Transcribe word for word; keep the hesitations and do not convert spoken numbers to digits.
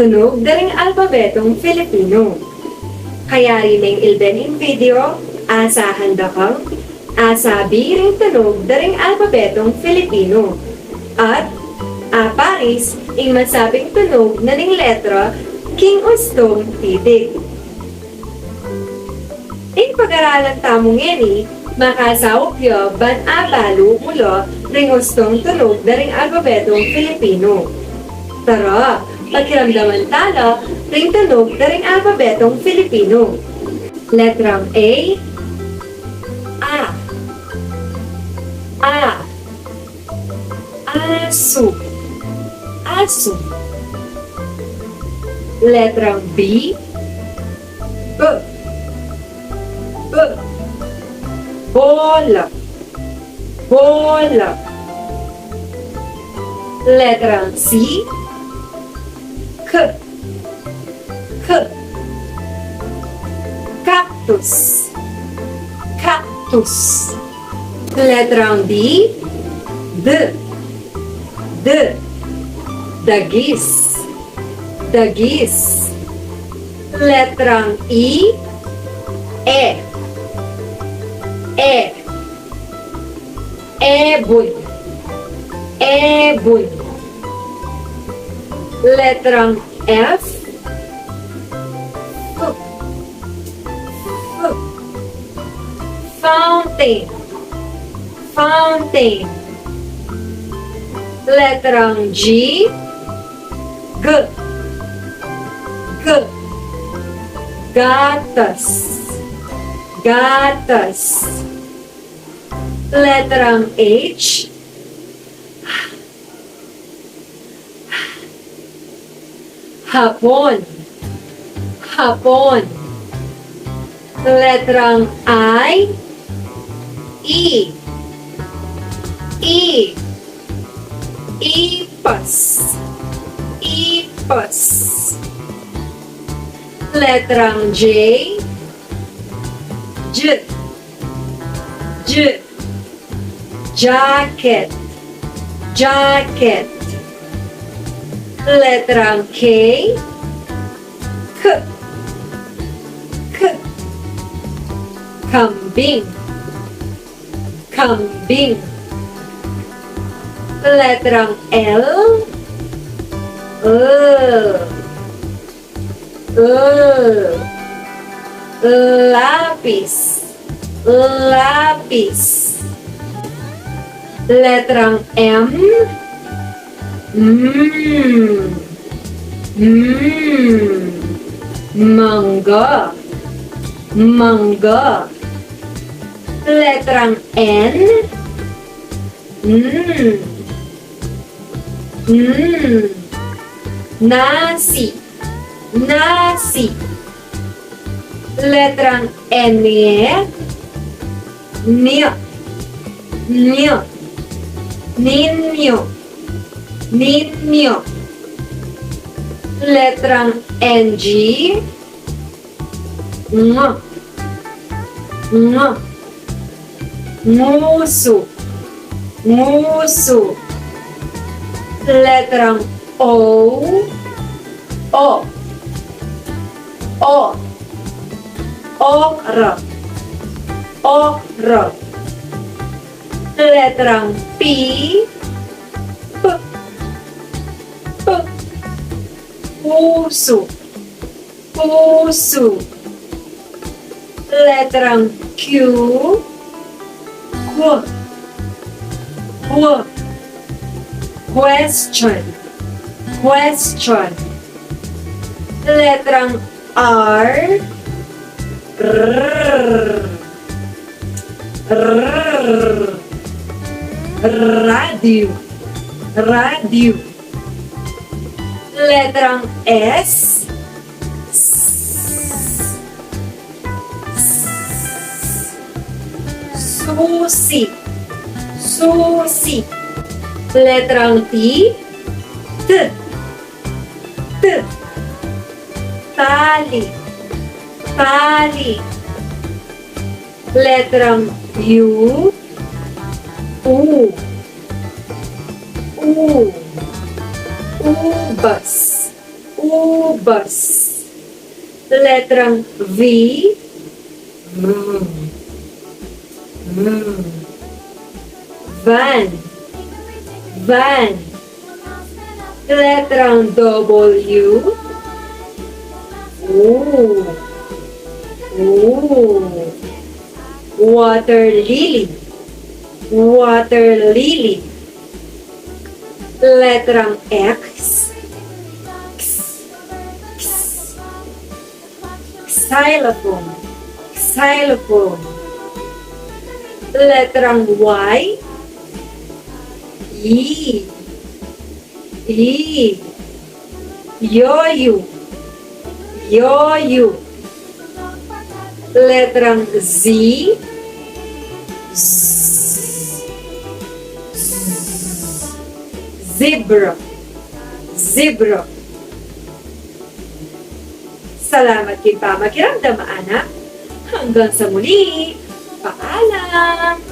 Tunog da ring alpabetong Filipino. Kayari meng ilben ing video, Asahan Da Kang, Asabi ring Tunog da ring Alpabetong Filipino, at Aparis ing masabing tunog na ning letra king ustung titik. Ing pag-aralan tamu ngeni, makasaup ya ban abalu mu la ring ustung tunog da ring alpabetong Filipino. Tara, pakiramdaman tala ring tunog da ring alpabetong Filipino. Letrang A, a, a. Asu. Asu. Letrang B, b, b. Bola. Bola. Letrang C, k, k. Cactus. Cactus. Letrang D, d, d. Dagis. Dagis. Letrang E, e, e. Ebun. Ebun. Letrang F, f, f. Fountain. Fountain. Letrang G, g, g. Gatas. Gatas. Letrang H, hapon. Hapon. Letrang I, i, i. Ipas. Ipas. Letrang J, j, j. Jacket. Jacket. Letrang K, k, k. Kambing. Kambing. Letrang L, l, l. Lapis. Lapis. Letrang M, m, m. Mangga. Mangga. Letrang N, n, n. Nasi. Nasi. Letrang N, nya, nya. Niño. Niño. Letrang N G, ng, ng. Ngusu. Ngusu. Letrang O, o, o. Okra. Okra. Letrang P, p, p. Pusu. Pusu. Letrang Q, qu, qu. Question. Question. Letrang R, r, r. Radyu. Radyu. Letrang S, s, s. Susi. Susi. Letrang T, t, t. Tali. Tali. Letrang U, u, u. Ubas. U, Bus. Letrang V. Mm. Mm. Van. Van. Letrang W. Ooh. Ooh. Water lily. Water lily. Letrang X. X. X. Xylophone. Xylophone. Letrang Y. E. E. Yoyo. Yoyo. Letrang Z. Z. Z. Zebra. Zebra. Salamat king pamakiramdam, anak. Hanggang sa muli. Paalam.